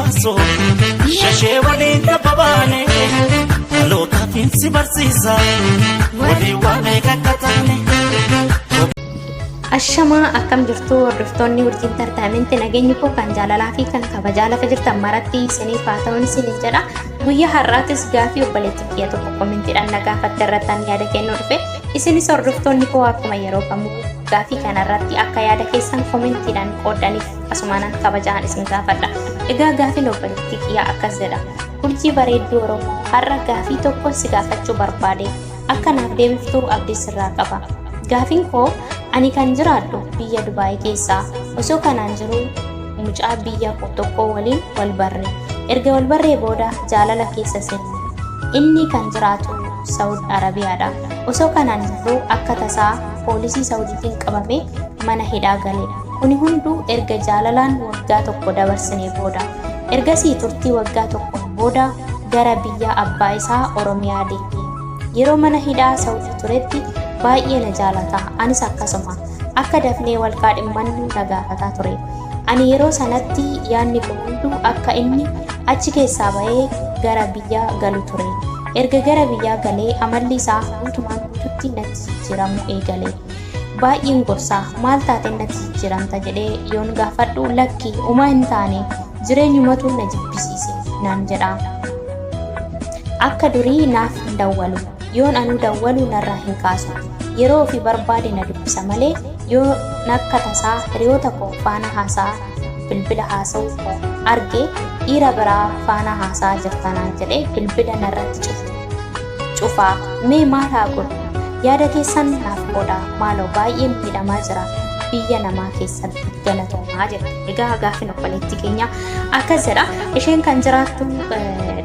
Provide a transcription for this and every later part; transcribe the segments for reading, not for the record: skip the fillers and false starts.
baasu shashee waliin tabba baane dhalootaaf si barsiisa walii waa meeqa akka taane. Ashamaa, akkam jirtu hordoftoonni Urjii Intartaayimentii? Nageenyi koo kan jaalalaa fi kan kabajaa lafa jirtan maratti isiniif haa ta'uun isiniin jedha. Guyyaa har'aatis gaafii obboleettii kiyya tokko koomentiidhaan na gaafatte irratti yaada kennuu dhufe. Isinis hordoftoonni koo akkuma yeroo kamuu gaafii kanarratti akka yaada keessan koomentiidhaan qooddaniif asumaanan kabajaan isin gaafadha. Egaa gaafiin obboleettii kiyyaa akkas jedha. "Urjii bareedduu Oromoo, har'a gaafii tokko si gaafachuu barbaade. Akka naaf deebiftuu abdii sirraa qaba. Gaafiin koo, ani kan jiraadhu biyya Dubaay keessaa. Osoo kanaan jiru mucaa biyya koo tokko waliin wal barre. Erga wal barree booda jaalala keessa seenne. Inni kan jiraatu Saawud Arabiyaadha. Osoo kanaan jirru akka tasaa poolisii Saawudiitiin qabamee mana hidhaa gale. Kuni hunduu erga jaalalaan waggaa tokko dabarsinee booda. Ergasii turtii waggaa tokkoon booda gara biyya abbaa isaa Oromiyaa deebi'e. Yeroo mana hidhaa Saawudii turetti baay'ee na jaalata. Anis akkasuma. Akka dafnee wal kaadhimmannu na gaafataa ture. Ani yeroo sanatti yaadni koo hunduu akka inni achi keessaa bahee gara biyyaa galu ture. Erga gara biyyaa galee amalli isaa guutumaan guututti natti jijjiiramuu eegale. Baay'een gorsaa, maal taateen natti jijjiiramta jedhee yoon gaafadhu, lakki, umaa hin taane, jireenyumatu na jibbisiise naan jedha. Akka durii naaf hin dawwalu. Yoon anuu dawwalu narraa hin kaasu. Yeroo ofii barbaade na dubbisa malee, yoo nakka tasaa hiriyoota koo faana haasaa bilbila haasa'uu koo arge, dhiira biraa faana haasaa jirta naan jedhee bilbila narratti cufaa. Mee maal haa godhu? Yaada keessan naaf qooda maaloo, baay'ee miidhamaa jira biyya namaa keessatti, galatoomaa" jedha. Egaa gaafin obboleettii keenya akkas jedha. Isheen kan jiraattu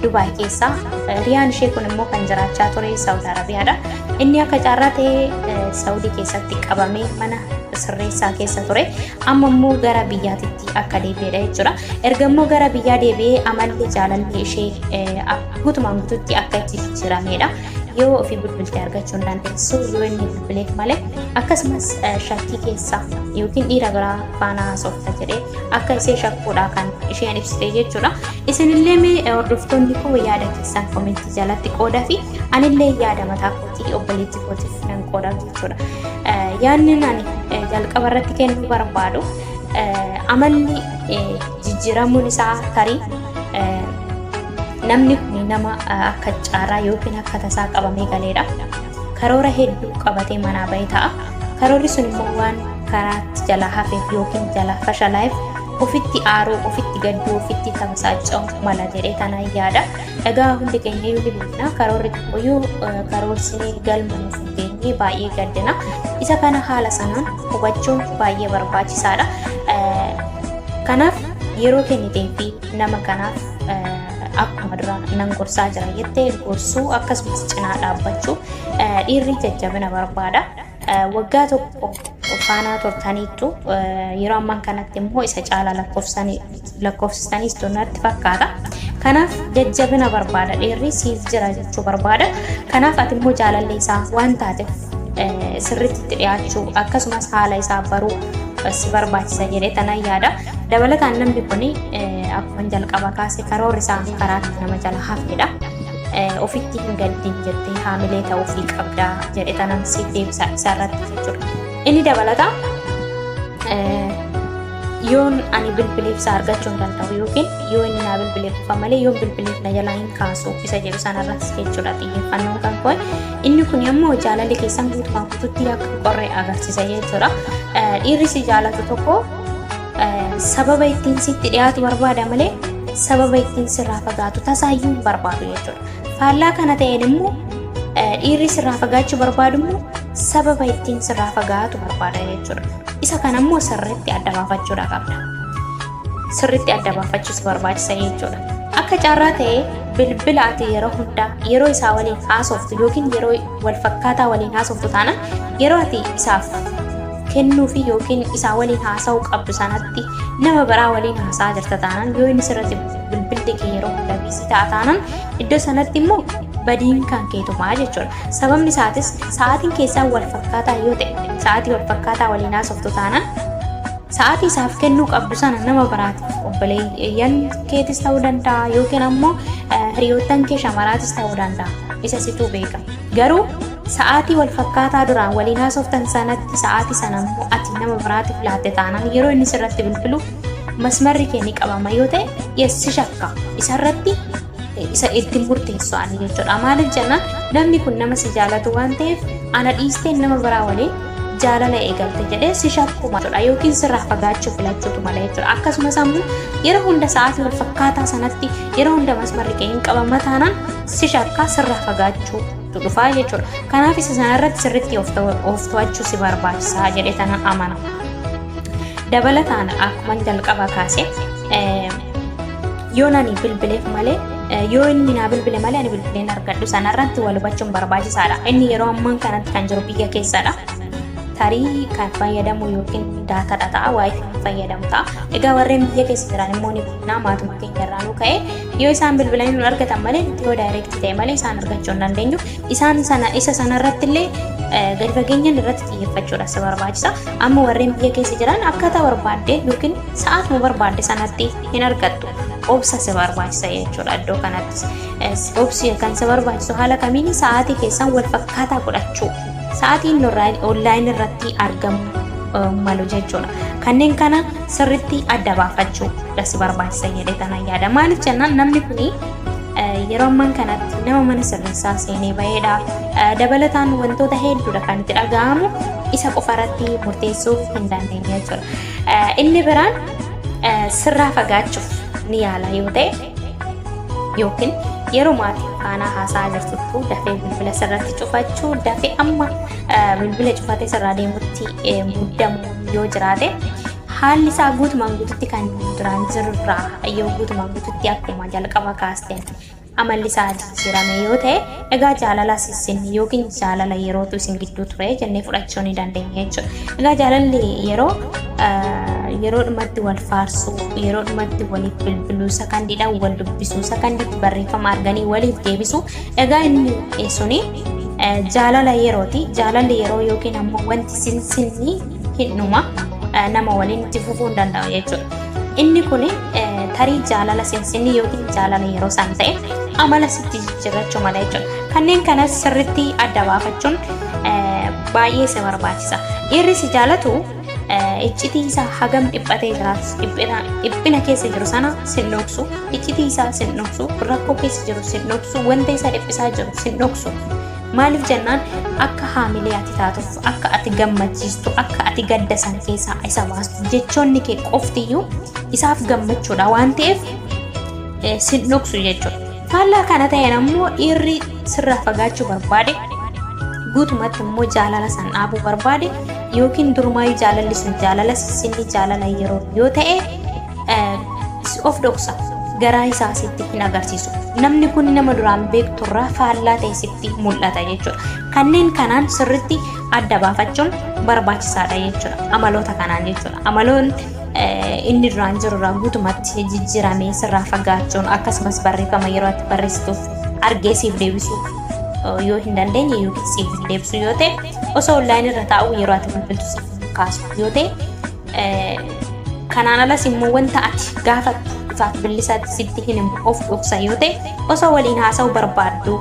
Dubaay keessa. Riyaan ishee kun immoo kan jiraachaa ture Saawud Arabiyaadha. Inni akka carraa ta'ee Saawudii keessatti qabamee mana sirreessaa keessa ture. Amma immoo gara biyyaatitti akka deebi'edha jechuudha. Erga immoo gara biyyaa deebi'ee amalli jaalalli ishee guutumaan guututti akka itti jijjiiramedha. Yoo ofii bilbiltee argachuu hin dandeessu yoo inni bilbileef malee, akkasumas shakkii keessa yookiin dhiira biraa faana haasofta jedhee akka ishee shakkuudha kan isheen ibsite jechuudha. Isinillee mee hordoftoonni koo yaada keessan komentii jalatti qoodaa fi anillee yaada mataa kootii obboleettii kootiif nan qoodaaf jechuudha. Yaadni ani jalqaba irratti kennuu barbaadu, amalli jijjiiramuun isaa tarii namni kun nama akka carraa yookiin akka tasaa qabamee galeedha. Karoora hedduu qabatee manaa bahee ta'a. Karoorri sun immoo waan karaatti jalaa hafeef yookiin jalaa fashalaa'eef ofitti aaruu, ofitti gadduu, ofitti tamsaaca'uu mala jedhee tanaan yaada. Egaa hundi keenya iyyuu ni beekna, karoorri tokkoyyuu karoorsinee galma nuuf hin geenye baay'ee gaddina. Isa kana haala sanaan hubachuun baay'ee barbaachisaadha. Kanaaf yeroo kennitee fi nama kanaaf akkuma dura nan gorsaa jira jettee gorsuu, akkasumas cinaa dhaabbachuu. Dhiirri jajjabina barbaada. Waggaa tokko faanaa turtaniittu, yeroo ammaan kanatti immoo isa caalaa lakkoofsistaniis natti fakkaata. Kanaaf jajjabina barbaada, dhiirri siif jira jechuu barbaada. Kanaaf ati immoo jaalallee isaa waan taateef sirriitti itti dhiyaachuu, akkasumas haala isaa baruu si barbaachisa jedhee tanan yaada. Dabalataan namni kun akkuma jalqaba kaase karoorri isaa karaatti nama jala hafedha. Ofitti hin gaddin jettee haamilee ta'uufii qabdaa jedhe tanan siif deebisa isaarratti jechuudha. Inni dabalataa, yoon ani bilbileef isaa argachuu hin danda'u yookiin yoo inni naa bilbilee qofa malee yoon bilbileef na jalaa hin kaasu isa jedhu sanarratti jechuudha xiyyeeffannoon kan koo. Inni kun immoo jaalalli keessan guutumaan guututti akka qorree agarsiisa jechuudha. Dhiirri si jaalatu tokko sababa ittiin sitti dhiyaatu barbaada malee sababa ittiin sirraa fagaatu tasaayyuu hin barbaadu jechuudha. Faallaa kana ta'een immoo dhiirri sirraa fagaachuu barbaadu immoo sababa ittiin sirraa fagaatu barbaada jechuudha. Isa kana immoo sirriitti adda baafachuudha qabda. Sirriitti adda baafachuus barbaachisa jechuudha. Akka carraa ta'ee bilbila ati yeroo hundaa yeroo isaa waliin haasoftu yookiin yeroo wal fakkaataa waliin haasoftu taanaan, yeroo ati isaaf kennuufi yookiin isaa waliin haasa'uu qabdu sanatti nama biraa waliin haasa'aa jirta taanaan, yoo inni sirratti bilbilli kee yeroo hunda busy ta'a taanaan, iddoo sanatti immoo badiin kan keetumaa jechuudha. Sababni isaatis sa'aatiin keessaa wal fakkaataa yoo ta'e, sa'aatii wal fakkaataa waliin haasoftu taanaan, Sa'aatii isaaf kennuu qabdu sana nama biraatiif obboleeyyan keetis ta'uu danda'a yookiin ammoo hiriyoottan kee shamaraatis ta'uu danda'a. Isa situu beeka. Garuu sa'aatii wal fakkaataa duraan waliin haasoftan sanatti sa'aatii sana immoo ati nama biraatiif laatte taanaan yeroo inni sirratti bilbilu masmarri kee ni qabama yoo ta'e yes si shakka. Isarratti isa ittiin murteessu ani jechuudha. Maaliif jennaan namni kun nama si jaalatu waan ta'eef ana dhiistee nama biraa waliin jaalala eegalte jedhee si shakkuma jechuudha yookiin sirraa fagaachuu filachuutu mala jechuudha. Akkasumas ammoo yeroo hunda sa'aatii wal fakkaataa sanatti yeroo hunda masmarri kee hin qabama taanaan si shakkaa sirraa fagaachuu dhufaa jechuudha. Kanaaf isa sanarratti sirriitti of to'achuu si barbaachisaa jedhee tanan amana. Dabalataan akkuma jalqaba kaase yoo nani bilbileef malee yoo inni naa bilbile malee ani bilbileen argadhu sanarratti wal hubachuun barbaachisaadha. Inni yeroo ammaan kanatti kan jiru biyya keessadha. Tarii kan fayyadamu yookiin daataadha ta'a, WiFi fayyadamu ta'a. Egaa warreen biyya keessa jiran immoo ni beekna maatuma keenya irraa nu ka'e yoo isaan bilbilanii nu argatan malee nuti yoo direct ta'e malee isaan argachuu hin dandeenyu. Isaan sana isa sanarratti illee gadi fageenyaan irratti xiyyeeffachuudha si barbaachisa. Amma warreen biyya keessa jiran akkaataa barbaadde yookiin sa'aatuma barbaadde sanatti hin argattu. Obsa si barbaachisa jechuudha iddoo kanattis. Obsi kan si barbaachisu haala kamiin sa'aatii keessan wal fakkaataa godhachuu. Sa'aatiin online irratti argamu malu jechuudha. Kanneen kana sirriitti adda baafachuu si barbaachisa jedhee tanan yaada. Maaliif jennaan namni kuni yeroo ammaan kanatti nama mana sirreessaa seenee baheedha. Dabalataan wantoota hedduudha kan itti dhaga'amu isa qofa irratti murteessuu hin dandeenye jechuudha. Inni biraan sirraa fagaachuuf ni yaala yoo ta'e yookiin yeroo maatii faana haasaa jirtuttu dafee bilbila sirratti cufachuu dafee amma bilbila cufatee sirraa deemutti muddamu yoo jiraate haalli isaa guutumaan guututti kan duraan jirurraa yoo guutumaan guututti akkuma jalqaba kaasteen amalli isaa jijjiirame yoo ta'e egaa jaalala sissin yookiin jaalala yerootu isin gidduu ture jennee fudhachuu ni dandeenya jechuudha. Egaa jaalalli yeroo yeroo dhumatti wal faarsuu, yeroo dhumatti waliif bilbiluu, sakandiidhaan wal dubbisuu, sakandiitti barreeffama arganii waliif deebisuu egaa inni suni jaalala yerooti. Jaalalli yeroo yookiin ammoo wanti sinsinni hin dhuma nama waliin itti fufuu hin danda'u jechuudha. Inni kun tarii jaalala sinsinni yookiin jaalala yeroo san ta'e amala sitti jijjiirrachuu mala jechuudha. Kanneen kanas sirriitti adda baafachuun baay'ee si barbaachisa. Dhiirri si jaalatu iccitii isaa hagam dhiphatee jiraatus dhiphina keessa jiru sana sin dhoksu, iccitii isaa sin dhoksu, rakkoo keessa jiru sin dhoksu, wanta isa dhiphisaa jiru sin dhoksu. Maaliif jennaan akka haamilee ati taatuuf, akka ati gammachiistu, akka ati gadda san keessaa isa baastu jechoonni kee qoftiyyuu isaaf gammachuudha waan ta'eef sin dhoksu jechuudha. Faallaa kana ta'een ammoo dhiirri sirraa fagaachuu barbaade guutumatti immoo jaalala san dhaabuu barbaade yookiin durumaayyuu jaalalli sun jaalala sinni jaalala yeroo yoo ta'e of dhoksa garaa isaa sitti hin agarsiisu. Namni kun nama duraan beekturraa faallaa ta'e sitti mul'ata jechuudha. Kanneen kanaan sirritti adda baafachuun barbaachisaadha jechuudha. Amaloota kanaan jechuudha. Amaloon inni duraan jirurraa guutumatti jijjiiramee sirraa fagaachuun akkasumas barreeffama yeroo ati barreessituuf argee siif deebisuu yoo hin dandeenye yookiin siif hin deebisu yoo ta'e osoo online irra taa'u yeroo ati bilbiltu siif kaasu yoo ta'e kanaan alas immoo wanta ati gaafattu ifaaf bilisaatti sitti hin himu of dhoksa yoo ta'e osoo waliin haasa'uu barbaaddu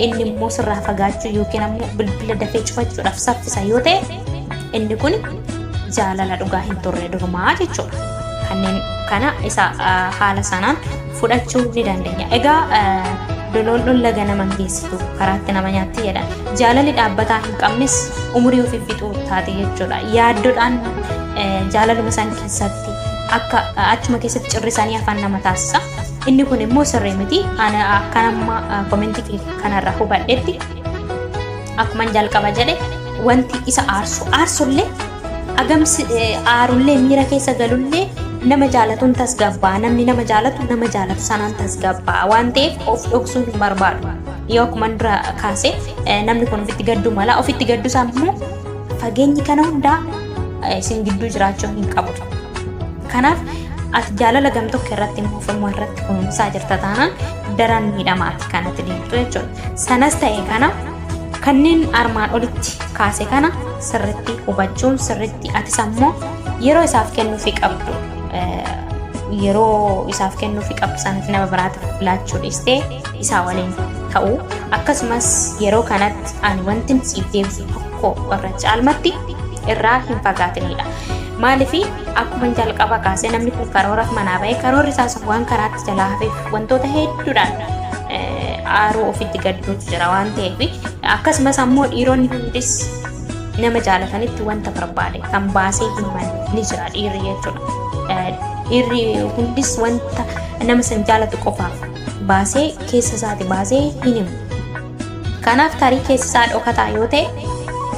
inni immoo sirraa fagaachuu yookiin ammoo bilbila dafee cufachuudhaaf saffisa yoo ta'e inni kun jaalala dhugaa hin turre durumaa jechuudha. Kanneen kana isa haala sanaan fudhachuu ni dandeenya. Egaa doloon laga nama geessitu karaatti nama nyaatti jedha. Jaalalli dhaabbataa hin qabnes umurii ofii fixuu taate jechuudha. Yaaddoodhaan jaalaluma isaan keessatti akka achuma keessatti cirrisanii afaan nama taasisa. Inni kun immoo sirrii miti. Ana akkan amma comment kanarraa hubadhetti akkuma jalqaba jedhe wanti isa aarsu aarsullee agamsi aarullee miira keessa galullee nama jaalatuun tasgabbaa namni nama jaalatu nama jaalatu sanaan tasgabbaa waan ta'eef of dhoksuu hin barbaadu. Yoo akkuma dura kaase namni kun ofitti gadduu mala ofitti gadduu isaa immoo fageenyi kana hundaa isin gidduu jiraachuu hin qabu. Kanaaf ati jaalala gamtokko irratti immoo ofummaa irratti kunuunsaa jirta taanaan daran miidhamaati kanatti deemtu jechuudha. Sanas ta'e kana kanneen armaan olitti kaase kana sirritti hubachuun sirritti atis ammoo Yeroo isaaf kennuufii qabdu yeroo isaaf kennuufii qabdu sanatti nama biraatiif laachuu dhiistee isaa waliin ta'uu akkasumas yeroo kanatti ani wantin siif deebisu tokko irra caalmatti irraa hin fagaatinidha. Maaliif akkuma jalqaba kaasee namni kun karooraaf manaa ba'e karoorri isaa sun waan karaatti jalaa hafeef wantoota hedduudhaan aaruu ofitti gadduutu jira waan ta'eef akkasumas ammoo dhiironni hundis nama jaalatanitti wanta barbaade kan baasee himan ni jira dhiirri jechuudha. Dhiirri hundis wanta nama san jaalatu qofaaf baasee keessa isaati baasee hin himu. Kanaaf tarii keessa isaa dhokataa yoo ta'e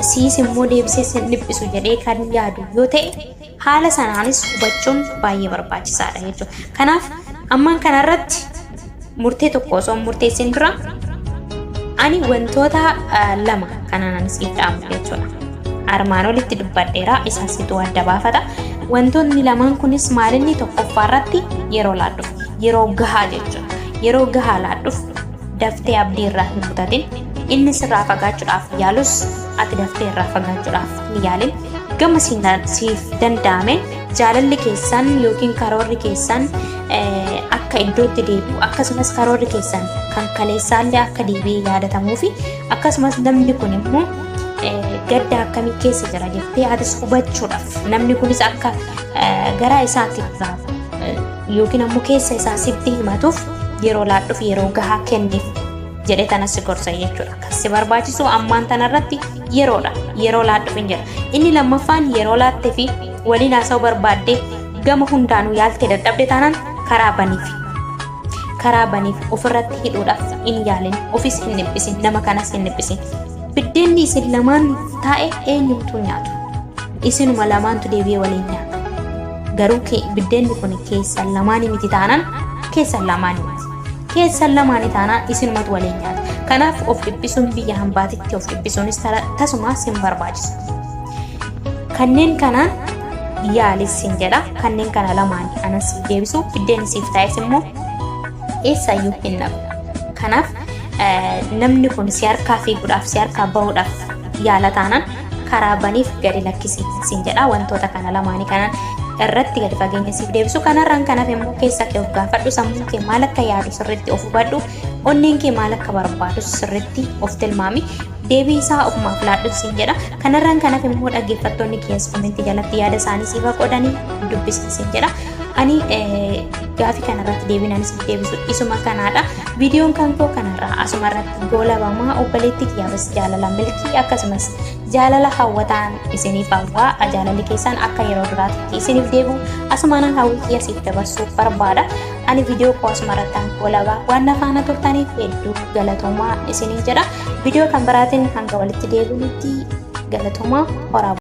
siis immoo deebisee sin dhiphisu jedhee kan yaadu yoo ta'e haala sanaanis hubachuun baay'ee barbaachisaadha jechuudha. Kanaaf ammaan kanarratti murtee tokko osoo hin murteessin dura ani wantoota lama kanaan siif dhaamu jechuudha. Armaan olitti dubbadheera isa situ adda baafata. Wantoonni lamaan kunis maalinni tokkoffaa irratti yeroo laadhuuf yeroo gahaa jechuudha. Yeroo gahaa laadhuuf daftee abdii irraa hin kutatin. Inni sirraa fagaachuudhaaf yaalus ati daftee irraa fagaachuudhaaf hin yaalin. Gama siif danda'ameen jaalalli keessan yookiin karoorri keessan akka iddootti deebi'u akkasumas karoorri keessan kan kaleessaallee akka deebi'ee yaadatamuu fi akkasumas namni kun immoo gadda akkamii keessa jira jettee atis hubachuudhaaf namni kunis akka garaa isaatti yookiin ammoo keessa isaa sitti himatuuf yeroo laadhuuf yeroo gahaa kenniif jedhee tana si gorsa jechuudha. Kan si barbaachisu ammaan tanarratti yeroodha. Yeroo laadhuuf hin jedha. Inni lammaffaan yeroo laattee fi waliin haasa'uu barbaaddee gama hundaanuu yaaltee dadhabde taanaan karaa baniif. Karaa baniif ofirratti hidhuudhaaf hin yaalin. Ofis hin dhiphisin. Nama kanas hin dhiphisin. Biddeenni isin lamaan taa'e eenyumtuu nyaatu. Isinuma lamaantu deebi'ee waliin nyaata. Garuu biddeenni kun keessan lamaanii miti taanaan keessan lamaanii miti. Keessan lamaanii taanaan isinumatu waliin nyaata. Kanaaf of dhiphisuun biyya hambaatitti of dhiphisuunis tasuma sin barbaachisu. Kanneen kanaan yaalis sin jedha. Kanneen kana lamaan anas siif deebisu biddeen siif taa'es immoo eessayyuu hin dhabu. Kanaaf namni kun si harkaa fiiguudhaaf si harkaa bahuudhaaf yaala taanaan karaa baniif gadi lakkisi sin jedha. Wantoota kana lamaanii kanaan irratti gadi fageenya siif deebisu. Kanarraan kanaaf immoo keessa kee of gaafadhu. Sammuun kee maal akka yaadu sirriitti of hubadhu. Onneen kee maal akka barbaadu sirriitti of tilmaami. Deebii isaa ofumaaf laadhu sin jedha. Kanarraan kanaaf immoo dhaggeeffattoonni kees komentii jalatti yaada isaanii siif qoodanii dubbisi sin jedha. Ani gaafii kanarratti deebiin ani siif deebisu isuma kanaadha. Viidiyoon kan koo kanarraa asuma irratti goolabamaa. Obboleetti kiyyaafis jaalala milkii akkasumas jaalala hawwataan isiniif hawwaa. Jaalalli keessan akka yeroo duraatti isiniif deebi'u asumaanan hawwii kiyya siif dabarsuu barbaada. Ani viidiyoo koo asuma irratti goolabaa. Waan na faana turtaniif hedduu galatoomaa isiniin jedha. Viidiyoo kan biraatiin hanga walitti deebinutti galatoomaa horaa.